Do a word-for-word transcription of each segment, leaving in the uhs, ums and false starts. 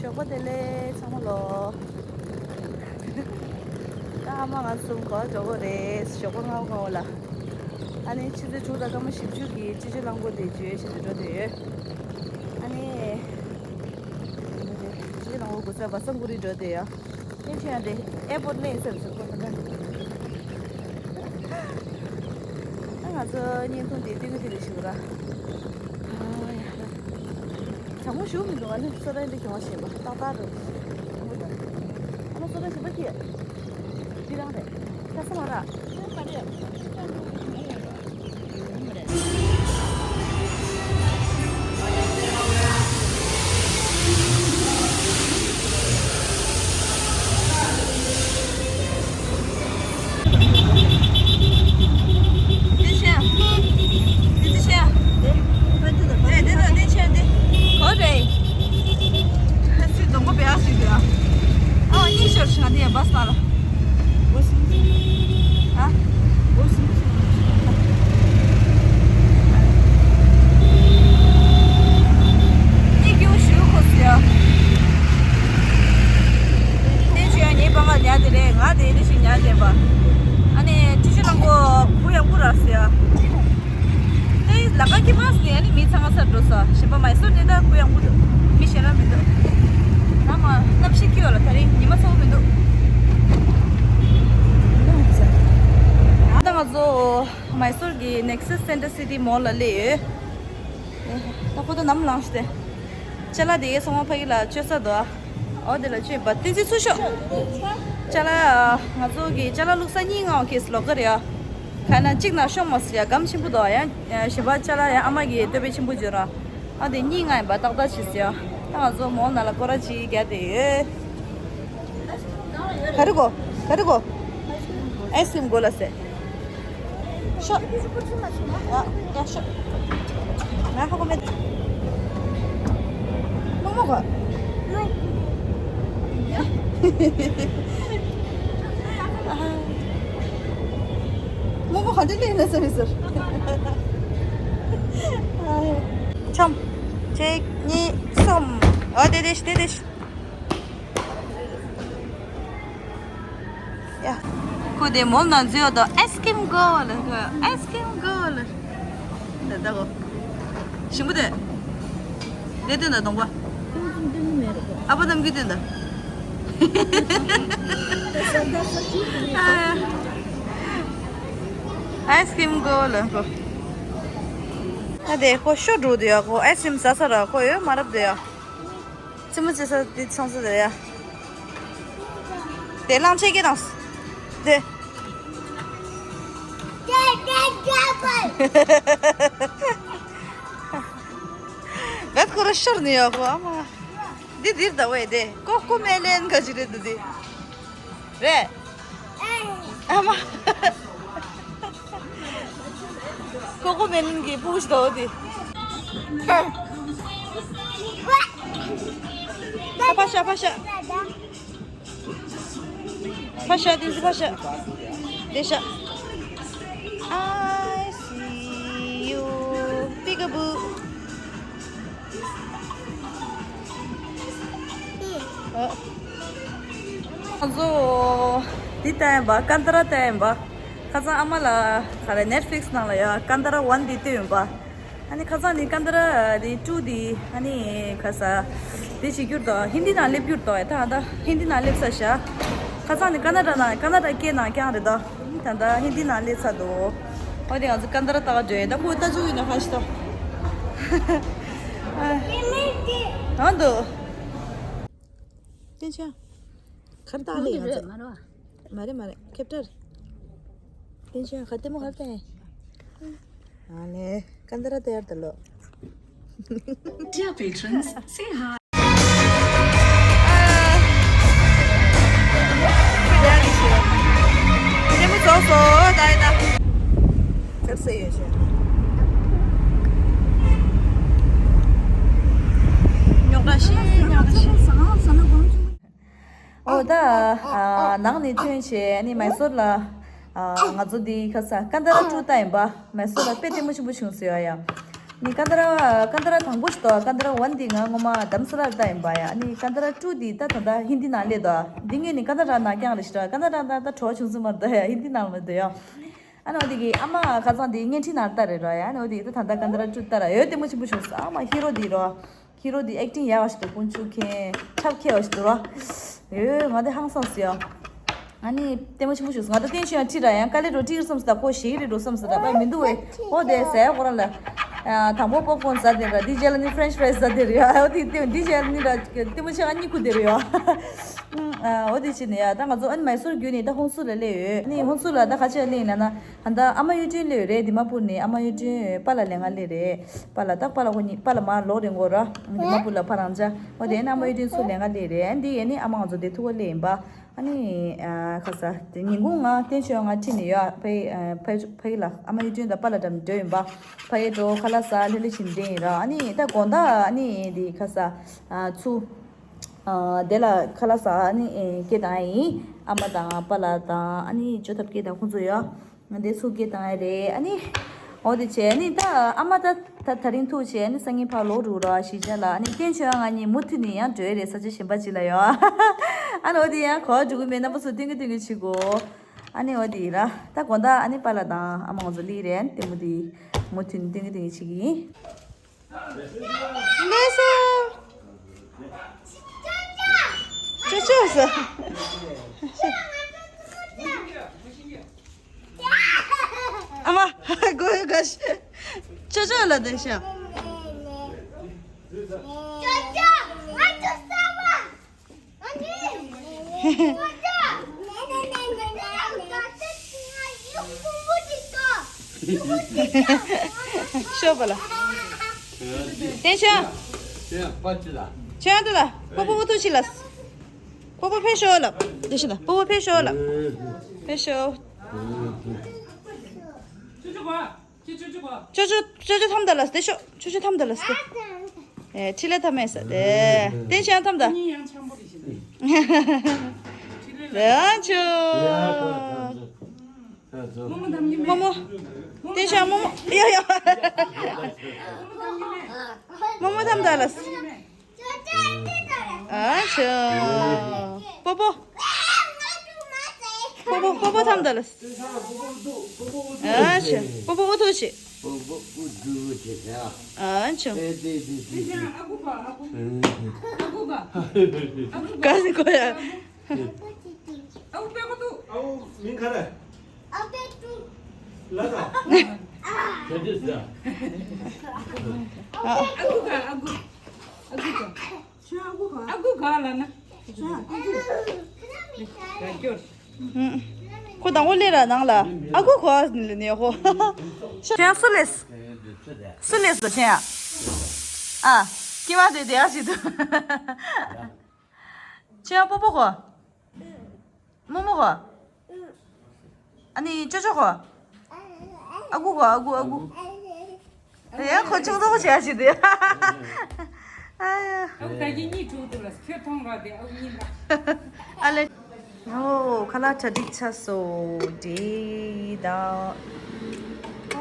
ཞོགས་པ་བདེ་ལེགས་ཚང་མ་ལོ། ད་ཨ་མ་ང་གསུམ་གོ་འགྲོ་གི་རེད། ཞོགས་པ་སྔ་པོ་སྔ་པོ་ལ། ཨ་ནི་ཆུ་ཚོད་དྲུག་དང་སྐར་མ་བཞི་བཅུ་གི་སྤྱི་སྤྱོད་རླངས་འཁོར་དེ་བརྗོད་བྱེད་དུ་འགྲོ་བསྡད་ཡོད། ཨ་ནི། སྤྱི་སྤྱོད་རླངས་འཁོར་སྒོ་རྩར་བ་སང་གུ་རི་འགྲོ་བསྡད་ཡོད། ཨེ་ཆེ་ཡང་དེ་ཨེ་པོར་ཊི་ནས་ཟེར་ཟེར་ཁོ་ད་ལྟ། ཨ་ང་ཚོ་བརྙན་ཐུང་དེ་སྟོན་གི་དེ་རེ་ཞིག་ར། ཨ་ཡ། གྲང་མོ་ཞུ་མི་འདུག་ཨ་ནི་སོ་ཏན་དེ་གྱོང་བ་ཞེས་པ་ཏག་ཏག་རེད། ཨ་ནི་སོ་ཏན་ཞེས་པ་ཁྱེད་འདི་རང་རེད། ཁ་ས་མ་ར། ཉི་ཤུ་ཁོ་སི་ཡ། ནས་ཆུ་ཡང་ཉེ་པ་ང་ཉལ་དེ་རེད། ང་དེ་ནས་ཤིག་ཉལ་བསྡད་པ། ཨ་ནི་ཀྲི་ཤི་ལང་གོ་བུ་ཡང་བུ་ར་སི་ཡ། ཨེ་ལ་ཀ་ཀི་མ་སི་ནས་ཨ་ནི་མི་ཚང་ང་སར་འགྲོ་ས་ཞིམ་པ་མ་སོར་ནས་ད་བུ་ཡང་བུ་འདུག་མི་ཤེས་ར་མི་འདུག་ང་མ་གནམ་གཤིས་སྐྱིད་ལ་ད་རིང་ཉི་མ་ཚ་བོ་མི་འདུག་ད་ང་ཚོ་མའི་སོར་གྱི་ནེག་སི་སེན་ཊར་སི་ཊི་མོལ་ལ་སླེབས་ཡོད། ད་ཁོ་ད་ནམ་ལངས་ཤི་སྟེ། ཅ་ལག་དེ་གའི་སོང་བ་ཕ་གི་ལ་བཅོས་ས་འདུག་ཨ། འོ་དེ་ལ་བཅོས་པ་དེ་ཚེ་ཚུར་ཤོག་ཅ་ལག་ང་ཚོ་གི་ཅ་ལག་བླུགས་ས་གཉིས་ང་བ་ཁེས་ལོག་གི་རེད་ཨ། ག་ན་གཅིག་ན་ཤོང་མ་སི་ཡ་སྒམ་ཆེན་པོ་འདུག་ཨ། ཡང་ཞེ་པ་ཅ་ལག་ཡང་ཨ་མ་གི་སྟོད་པའི་ཆེན་པོ་བརྗོད་ར། ཨ་དེ་གཉིས་ང་ཡིན་པ་ཏག་ཏག་བྱེད་སི་ཡ། ད་ང་ཚོ་མོལ་ནང་ལ་སྐོར་ར་ཅིག་རྒྱག་བསྡད་ཡོད། ག་རེ་གོ་ག་རེ་གོ་ཨའི་སི་ཀྲིམ་གོ་ལ་སེ། ཤོག་ཡ་ཡ་ཤོག་ང་ཧ་གོ་མེད། མོག་མོག་གོ་མོག་མོག་ག་འདྲ་ལེན་ན་ས་མི་ཟེར། ཆོམ། གཅིག་གཉིས་གསུམ། ཨ་དེ་དེ་ཤི་དེ་དེ་ཤི། ཡ། ཁོ་དེ་མོལ་ནང་འཛུལ་ཡོད་དོ། ཨའི་སི་ཀྲིམ་གོ་ལ་གོ་ཨའི་སི་ཀྲིམ་གོ་ལ། ད་ད་གོ་ཞིམ་པོ་དེ། དེ་སྟོན་ད་གདོང་པ། ཨ་ཕ་རྣམ་འགྱུར་སྟོན་ད། ཨའི་སི་ཀྲིམ་གོ་ལ་གོ་ཨ་དེ་ཁོ་ཤོ་འགྲོ་དེ་ཡ་ཁོ་ཨའི་སི་ཀྲིམ་ཟ་ས་ར་ཁོ་ཡོད་མ་རབས་དེ་ཡ། རྩེད་མོ་རྩེ་ས་དེ་ཚོང་ས་དེ་ཡ། དེ་གླང་ཆེན་གྱི་དང་། དེ། ག་ཁོ་ར་ཤོར་ནི་ཡོད་ཁོ་ཨ་མ། འདི་འདིར་ཟླ་བས་དེ་ཀོ་ཀོ་མེ་ལེན་ག་ཅི་རེད་འདི་དེ། རེད། ཨ་མ། ཀོ་ཀོ་མེ་ལེན་གྱི་པུ་ཤི་ཟླ་བ་དེ། ཕ་ཤ་ཕ་ཤ། ཕ་ཤ་དེ་ཚོ་ཕ་ཤ། དེ་ཤ། I see you, peekaboo. ཨ། ང་ཚོ་འདི་ལྟ་ཡིན་པ་ཀན་ཏ་ར་ལྟ་ཡིན་པ། ཁ་སང་ཨ་མ་ལ་ག་རེ་ནེཊ་ཕི་ལིག་སི་ནང་ལ་ཡ་ཀན་ཏ་ར་ཝན་འདི་ལྟོས་ཡིན་པ། ཨ་ནི་ཁ་སང་ནི་ཀན་ཏ་ར་དེ་ཊུ་དེ་ཨ་ནི་ཁ་ས་དེ་བྱེད་རྒྱུར་དང་ཧིན་དི་ནང་སླེབས་རྒྱུར་དང་ད་ད་ཧིན་དི་ནང་སླེབས་ས་ཤ། ཁ་སང་ནི་ཀ་ན་ཌ་ནང་ཀ་ན་ཌ་སྐད་ནང་རྐྱང་རེད་ད། ད་ད་ཧིན་དི་ནང་སླེབས་ཚར་འདུག་ཨོ་དེ་ང་ཚོ་ཀན་ཏ་ར་ལྟ་ག་འགྲོ་ཡ་ད་ཁོ་ལྟ་ཚུལ་ཡིན་ན་ཧ་ཤི་ད། ཨ་འདུག་བསྟན་ཆ། གར་བཏགས་ལེ་ཡ་ཚེ། མ་རེད་མ་རེད་ཁེབས་ཏར། བསྟན་ཆ་ག་ལྟད་མོ་གར་བལྟས། ཨ་ནེ་ཀན་ཏ་ར་ཏེ་ཡར་ད་ལོ། Dear patrons, say hi. ལྟད་མོ་རྫོགས་སོ་ད་ཡིན་ན། ཁབ་སེ་ཡོད་ཤག་རྙོག་དྲ་ཤི་རྙོག་དྲ་ཤི། ཨོ་ད་ཨ་ནང་ནས་ཐོན་བྱས་ཨ་ནི་མའི་སོར་ལ་ཨ་ང་ཚོ་འདི་ཁ་ས་ཀན་ཏ་ར་ཊུ་ལྟ་ཡིན་པ། མའི་སོར་ལ་དཔེ་ལྟད་མོ་ཆེན་པོ་བྱུང་ཟེར་ཡ་ཡ། ནི་ཀན་ད་ར་ཀན་ད་ར་དང་པོ་ཞིག་ཏོ། ཀན་ད་ར་ཝན་འདི་ང་ངོ་མ་དྷ་རམ་ས་ལར་ལྟ་ཡིན་པ་ཡ། ནི་ཀན་ད་ར་ཊུ་འདི་ད་ད་ད་ཧིན་དི་ནང་ལས་ཏོ། འདི་ངས་ནི་ཀན་ད་ར་ནང་རྐྱང་རེད་ཤི་ཏོ། ཀན་ད་ར་ད་ད་བྲོ་བ་བྱུང་སོང་མ་རེད་ཏོ་ཡ། ཧིན་དི་ནང་མ་རེད་ཏོ་ཡ། ཨ་ནི་འོ་དེ་གི་ཨ་མ་ཁ་སང་དེ་བརྙན་འཕྲིན་ནང་ལྟ་རེད་རོ་ཡ། ཨ་ནི་འོ་དེ་གི་ད་ད་ད་ཀན་ད་ར་ཊུ་ལྟ་ར་ཡོད། ལྟད་མོ་ཆེན་པོ་བྱུང་སོང་། ཨ་མ་ཧི་རོ་དེ་རོ། ཧི་རོ་དེ་ཨེག་ཊིང་ཡག་པ་ཞིག་འདུག་དཀོན་མཆོག་མཁྱེན། ཁྲབ་ཁྱེར་བ་ཞིག་འདུག་རོ། ཡོད་ང་དེ་ཧང་སངས་སོང་ཡ། ཨ་ནི་ལྟད་མོ་ཆེན་པོ་བྱུང་སོང་། ང་ད་བསྟན་ཆོས་ཡང་ཁྲིད་ར་ཡང་དཀའ་ལས་འགྲོ་ཁྲིད་ཀྱི་བསམ་སོང་། ད་ཁོ་ཞེ་གི་རེད་འགྲོ་བསམ་སོང་། ད་པ་མི་འདུག་བས་ཁོ་དེ་ཟས་ཁོ་རང་ལ། ཨ་དང་པོ་པོབ་ཀོན་ཟ་དེ་ར། འདི་རྗེས་ལ་ནི་ཕ་རེན་ཆི་ཕ་རའི་ཟ་དེ་རེད་ཡ། འོ་དེ་ལྟད་འདི་རྗེས་ལ་ནི་ར་ལྟད་མོ་ཆེ་ང་གཉིད་ཁུག་དེ་རེད་ཡ། ཨ་འོ་དེ་བྱས་ནས་ཡ་ད་ང་ཚོ་ཨ་ནི་མའི་སོར་བརྒྱུད་ནས་ད་ཧོན་སུར་ལ་སླེབས་ཡོད། ཨ་ནི་ཧོན་སུར་ལ་ད་ག་ཅི་ལ་སླེབས་ཡིན་ལབ་ན། ད་ཨ་མ་གཡུ་སྒྲོན་སླེབས་ཡོད་རེད། དི་མ་པུར་ནས་ཨ་མ་གཡུ་སྒྲོན་པཱ་ལགས་ལེན་ག་སླེབས་རེད། པཱ་ལགས་ད་པཱ་ལགས་ཁོ་གཉིས་པཱ་ལགས་མར་ལོག་རེད་འགོ་ར། དི་མ་པུར་ལ་ཕར་རང་ཅག་འོ་དེ་ཨ་མ་གཡུ་སྒྲོན་ཚུར་ལེན་ག་སླེབས་རེད། འདི་ཡས་ནི་ཨ་མ་ང་ཚོ་དེ་ཐུག་ག་སླེབས་ཡིན་པ། ཨ་ནི་ཨ་ཁ་ས་དེ་ཉིན་གུང་ང་བསྟན་ཆོས་ང་ཁྲིད་ནས་ཡོད། ཕ་ཡི་ཨ་ཕ་ཡི་ཕ་ཡི་ལ་ཨ་མ་གཡུ་སྒྲོན་དང་པཱ་ལགས་འགྲམ་འགྲོ་ཡིན་པ། ཕ་ཡི་འགྲོ་ཁ་ལག་ཟ་ལྷོད་ལྷོད་བྱས་ནས་བསྡད་ཡིན་ར། ཨ་ནི་ད་དགོང་དག་ཨ་ནི་དི་ཁ་ས་ཨ་ཚུར། ཨ་དེ་ལ་ཁ་ལག་ཟ་ཨ་ནི་ཨེ་སྐད་བཏང་ཡ་ཡིན། ཨ་མ་དང་པཱ་ལགས་དང་ཨ་ནི་ཇོ་ཐབ་སྐད་དང་ཁོང་ཚོ་ཡོད། ང་དེ་ཚུར་སྐད་བཏང་ཡ་རེད། ཨ་ནི་འོ་དེ་བྱས་ཨ་ནི་ད་ཨ་མ་ད་ད་ད་རིང་ཐུག་བྱས་ཨ་ནི་སང་ཉིན་ཕར་ལོག་འགྲོ་ར་གཞིས་ཆགས་ལ། ཨ་ནི་བསྟན་ཆོས་ང་གཉིས་མུ་མཐུད་ནས་ཡང་འགྲོ་ཡ་རེད། ས་ཆ་གཞན་པ་ཅིག་ལ་ཡོད། ཨ་ནི་འོ་དེ་ཡང་གོ་འགྲོ་གི་མེད། རྣམ་པ་ཚོ་སྟོན་གི་སྟོན་གི་བྱེད་དགོས། ཨ་ནི་འོ་དེ་ཡིན་ར། ད་དགོང་དག་ཨ་ནི་པཱ་ལགས་དང་ཨ་མ་ང་ཚོ་སླེབས་རེད། ལྟད་མོ་དེ་མུ་མཐུད་ནས་སྟོན་གི་སྟོན་གི་བྱེད་ཀྱི་ཡིན། ལགས་སོ། ཅོ་ཅོ་ཟེར། ཨ་མ། དགོད་བྲོ་བྱེད། ཅོ་ཅོ་ལབ་བསྡད་ཤག་ཤོག་པ་ལ། བསྟན་ཆོས། ཁྱོད་ཡང་འདུག་ལ། སྤོ་བོ་འུ་ཐུག་ཕྱི་ལ། སྤོ་བོ་ཕེབས་ཤོག་ལ། བསྟན་ཆོས་ལ་སྤོ་བོ་ཕེབས་ཤོག་ལ། ཕེབས་ཤོག་ཅོ་ཅོ་ཅོ་ཅོ་ཐམ་ད་ལ་སྟེ་ཤོག་ཅོ་ཅོ་ཐམ་ད་ལ་སྟེ། ཨེ་ཁྲི་ལ་ཐམ་མེད་ས་ཏེ། བསྟན་ཆོས་ཡང་ཐམ་ད། ཡང་ཆོ། རྨོ་མོ། བསྟན་ཆོས་རྨོ་མོ། ཡ་ཡ། རྨོ་མོ་ཐམ་ད་ལ། ཨ་ཆོ། སྤོ་བོ། སྤོ་བོ་སྤོ་བོ་ཐམ་ད་ལ། ཨ་ཆོ། སྤོ་བོ་འུ་ཐུག་ཕྱི། ཨ་ཆོ། ག་ཟིག་གོ་ཡ། ཨ་ཁུ་པད་ཀོ་ཏུ། ཨ་ཁུ་མིང་ག་རེ། ཨ་པད་ཀོ་ཏུ། ལ་ད། ག་འདྲ་ཟ། ཨ་ཁུ་ག་ཨ་ཁུ། ཨ་ཁུ་ག་ཁྱོད་ཨ་ཁུ་ག་ཨ་ཁུ་ག་ལ་ན། ཁྱོད་ཨ་ཁུ་ག་སྐྱོར། ཁོ་དང་པོ་སླེབས་ར་ནང་ལ། ཨ་ཁུ་ག་ནས་ཧོ། ཁྱོད་སུ་ལས། སུ་ལས་སོ་ཁྱོད་ཨ། ཨ། ཀི་མ་དེ་དེ་ཨ་ཞིག་ཏུ། ཁྱོད་སྤོ་བོ་གོ། རྨོ་མོ་གོ། ཨ་ནི་ཅོ་ཅོ་གོ། ཨ་ཁུ་གོ་ཨ་ཁུ་ཨ་ཁུ། ཡ་ཁོ་ཆུང་ཚོགས་བྱས་ཤིག་དེ། ཨ་ཡ། ཨ་ཁུ་ད་གིན་གཉིད་ཁུག་འདུག་ལ་ཁྱོད་མཐོང་ར་དེ་ཨ་ཁུ་གཉིད་ལ། ཨ་ལེ། ཨོ་ཁ་ལག་གྲ་སྒྲིག་ཚར་སོང་དེ་ད། ཨ་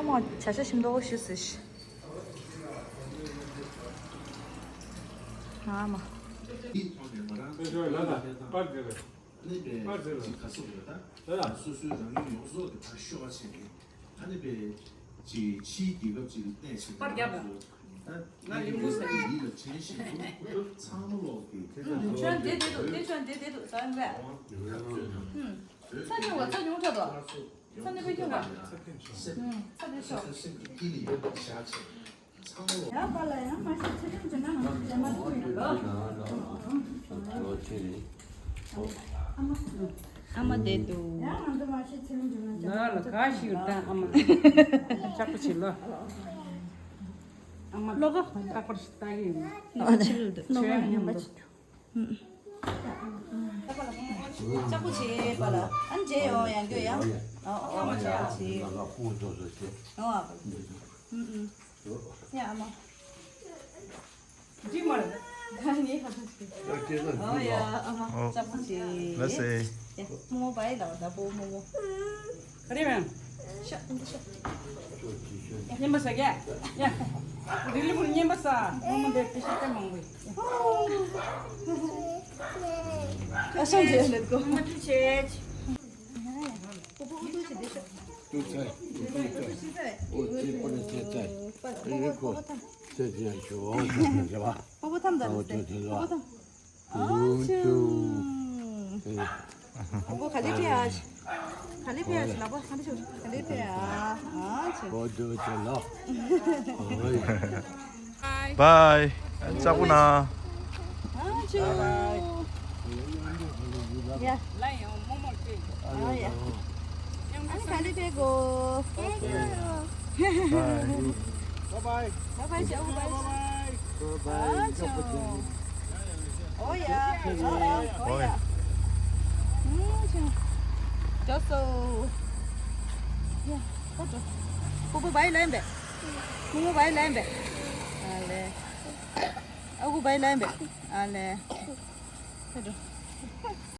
མ་བྱ་ཤ་ཞིམ་མདོག་ཞིག་ཟེར་ཤི། ཨ་མ། ཨ་ནི་པའི་ཅིག་ག་སོགས་རེད་ད། སོ་སོའི་རང་ཡུལ་ཡོངས་རྫོགས་ཀྱི་ཕར་ཤོར་བ་བྱས་ཏེ། ཨ་ནི་པའི་ཅིག་ཕྱིའི་རྒྱལ་ཁབ་ཅིག་ལ་གནས་བྱས་པ་ན་ཚོ། ད་ང་ཡུལ་ལ་དྲན་བཞིན་དུ་ཚང་མ་ལོག་གི་ཁྱོད་འདྲེ་དེ་འདུག་དེ་ཁྱོད་འདྲེ་དེ་འདུག་ཟ་ཡོང་བས། ཚ་ཉུང་བ་ཚ་ཉུང་ཁྲ་དོ། ཚ་ནི་པའི་ཁྱུང་བ། ཚ་དེ་ཤོག་ཡང་པཱ་ལགས་ཡང་མ་ཤེས་ཚེ་རིང་ཅེ་ན་ང་ཚོ་རྗེས་མ་ཐུག་ཡོད་ལ། ཨ་མ་བསྡད་འདུག་ཡང་ང་ཚོ་མ་ཤེས་ཚེ་རིང་ཅེ་ན་ང་ལ་ག་ཞིག་ད་ཨ་མ། ལྕགས་པོ་བྱེད་ལོ། ཨ་མ་ལོ་ག་རྟག་པར་ཞིག་ལྟ་གི་ཡིན། ལོ་ག་ཆེ་ལོ་འདུག་ལོ་ག་ཡང་པ་ཆེ། ལྕགས་པོ་བྱེད་པ་ལ་ཨ་ནི་བྱེད་ཡོང་ཡང་རྒྱུ་ཡང་ཨ་ཨ་མ་བྱེད་ཨ་བྱེད་ཡོང་ཨ་པ་ལ་ཡ་ཨ་མ། འགྲིག་མ་རེད། ཨ་ནི་ཧ་ཧ་ཨོ་ཡ་ཨ་མ་ལྕགས་པོ་བྱེད། ལ་སེ། རྨོ་མོ་བའི་ལ་ད་པོ་རྨོ་མོ། ག་རེ་མེད། ཤ་འདི་ཤ། ཉན་པ་ཟ་རྒྱ། ཡ། རི་ལི་བུར་བསྙེན་པ་ས། ངོ་མ་འདྲེ་པི་ཤི་ཀ་མང་བོ། ཨ་ཤང་ཇེ་ལེ་ཀོ། ངོ་མ་ཐུགས་རྗེ་ཆེ། ཏུ་ཚེ། ཏུ་ཚེ། ཨོ་ཚེ་པོ་ནི་ཚེ་ཚེ། རི་ལི་ཀོ། ཚེ་ཚེ་ཡང་ཆུ་འོང་ཚེ་ཚེ་བ། པོ་པོ་ཐམ་ད་ཨོ་ཚེ་ཚེ་བ། པོ་པོ་ཐམ། ཨ་ཆུ། ཨ་བོ་ག་ལེ་ཕེ་ཨ། ག་ལེ་ཕེ་ཨ་ལ་བོ་ག་ལེ་ཕེ་ཨ། ཨ་ཆུ། བོ་དུ་ཆུ་ལོ། བའི། ཙག་པོ་ན། ཨ་ཆུ། ཡ། ཨ་ཡ། ཨ་ནི་ག་ལེ་ཕེ་གོ། བའི། Bye bye. Bye bye. Bye bye. Bye bye. ཨོ་ཡ། ཨོ་ཡ། ཨོ་ཡ། ཨུམ་ཆུ། ཇོ་སོ། ཡ། ཨོ་ཇོ། པོ་པོ་བའི་ལན་པེ། པོ་པོ་བའི་ལན་པེ། ཨ་ལེ། ཨ་ཁུ་བའི་ལན་པེ། ཨ་ལེ། ཨོ་ཇོ།